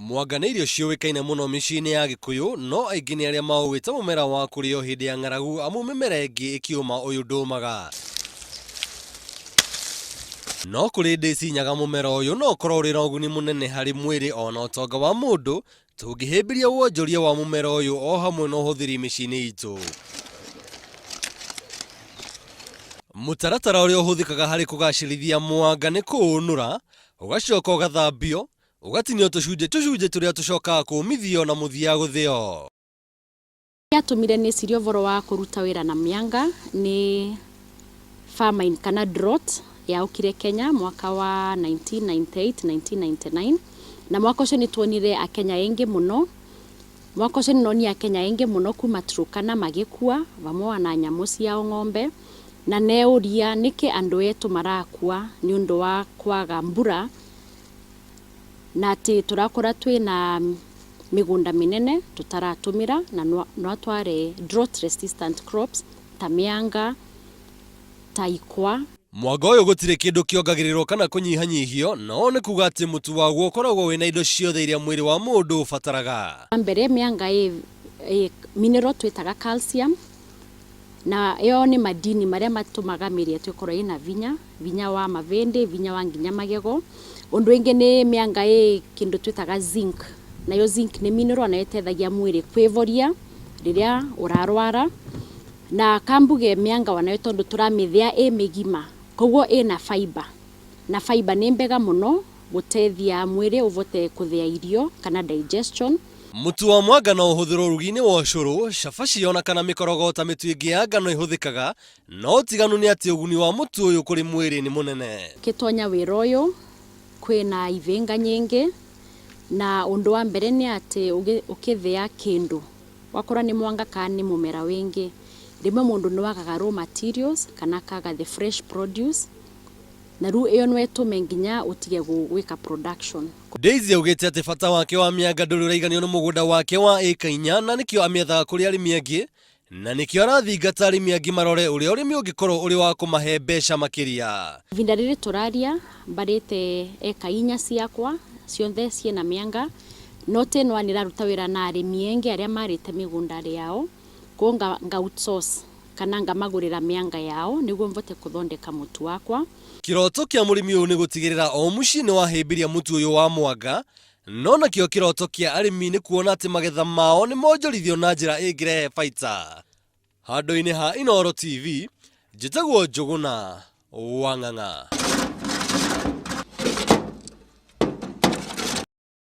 Mwanga nĩ irio ciũĩkaine mũno mĩciĩ-inĩ ya Gĩkũyũ, no aingĩ nĩ arĩa maũĩ ta mũmera wa kũrĩo hĩndĩ ya ng'aragu amu mĩmera ĩngĩ ĩkĩũma ũyũ ndũmaga. No kũrĩ Daisy Nyaga mũmera ũyũ no ũkorwo ũrĩ na ũguni mũnene harĩ mwĩrĩ ona ũtonga wa mũndũ tũngĩhĩmbĩria wonjoria wa mũmera ũyũ o hamwe na ũhũthĩri mĩciĩ-inĩ itũ. Mũtaratara ũrĩa ũhũthĩkaga harĩ kũgacĩrithia mwanga nĩ kũũnũra, ũgacoka ũgathambio, ũgatinio tũcunjĩ tũcunjĩ tũrĩa tũcokaga kũũmithio na mũthia gũthĩo. Gĩatũmire nĩcirie ũboro wa kũruta wĩra na mĩanga nĩ famine kana drought yaũkire Kenya mwaka wa 1998 1999 na mwaka ũcio nĩtuonire akenya aingĩ mũno mwaka ũcio nĩnonire akenya aingĩ mũno kuma Turkana magĩkua vamwe na nyamũ ciao ng'ombe na neũria nĩkĩ andũ etũ marakua nĩ ũndũ wa kwaga mbura na atĩ tũrakora twĩna mĩgũnda mĩnene tũtaratũmĩra na no tware drought resistant crops ta mĩanga ta ikwa. Mwanga ũyũ gũtirĩ kĩndũ kĩongagĩrĩrwo kana kũnyihanyihio, na ũũ nĩ kuga atĩ mũtu waguo ũkoragwo wĩna indo ciothe iria mwĩrĩ wa mũndũ ũbataraga. Wa mbere mĩanga ĩ mineral twĩtaga calcium na ĩyo nĩ madini marĩa matũmaga mĩĩrĩ yetu ĩkorwo ĩna vinya, vinya wa mavĩndĩ, vinya wa nginya magego. Ũndũ ũngĩ nĩ mĩanga ĩ kĩndũ twĩtaga zinc, nayo zinc nĩ mineral nayo ĩteithagia mwĩrĩ kwĩvoria rĩrĩa ũrarwara. Na kambuge mĩanga onayo tondũ tũramĩthĩa ĩ mĩgima koguo ĩna fiber na fiber nĩ mbega mũno gũteithia mwĩrĩ ũvote kũthĩa irio kana digestion. Mũtu wa mwanga no ũhũthĩrwo ũrugi-inĩ wa ũcũrũ, cabaci ona kana mĩkorogo ta mĩtu ĩngĩ ya ngano ĩhũthĩkaga, no ũtiganu nĩ atĩ ũguni wa mũtu ũyũ kũrĩ mwĩrĩ nĩ mũnene. Ngĩtonya wĩra ũyũ kwĩna ibĩnga nyingĩ na ũndũ wa mbere nĩ atĩ ũkĩthĩa kĩndũ wakora nĩ mwanga kana nĩ mũmera wĩngĩ rĩmwe mũndũ nĩ wagaga raw materials kana akaga the fresh produce na rĩu ĩyo no ĩtũme nginya ũtige gwĩka production. Daisy augĩte atĩ bata wake wa mĩanga ndũrĩ ũraiganio nĩ mũgũnda wake wa ĩka inya na nĩkĩo amĩethaga kũrĩ arĩmi angĩ na nĩkĩo arathingata arĩmi angĩ marore ũrĩa ũrĩmi ũngĩkorwo ũrĩ wa kũmahe mbeca makĩria. Ihinda rĩrĩ tũraria mbarĩte eka inya ciakwa ciothe ciĩna mĩanga no tĩnwa nĩraruta wĩra na arĩmi aingĩ arĩa marĩte mĩgũnda yao koguo nga outsource kana ngamagũrĩra mĩanga yao nĩguo mvote kũthondeka mũtu wakwa. Kĩroto kĩa mũrĩmi ũyũ nĩ gũtigĩrĩra o mũciĩ nĩ wahĩmbĩria mũtu ũyũ wa mwanga, no nakĩo kĩroto kĩa arĩmi nĩ kuona atĩ magetha mao nĩ monjorithio na njĩra ĩngĩrehe baita. Handũ-inĩ ha Inooro TV, njĩtagwo Njũgũna wa Ng'ang'a.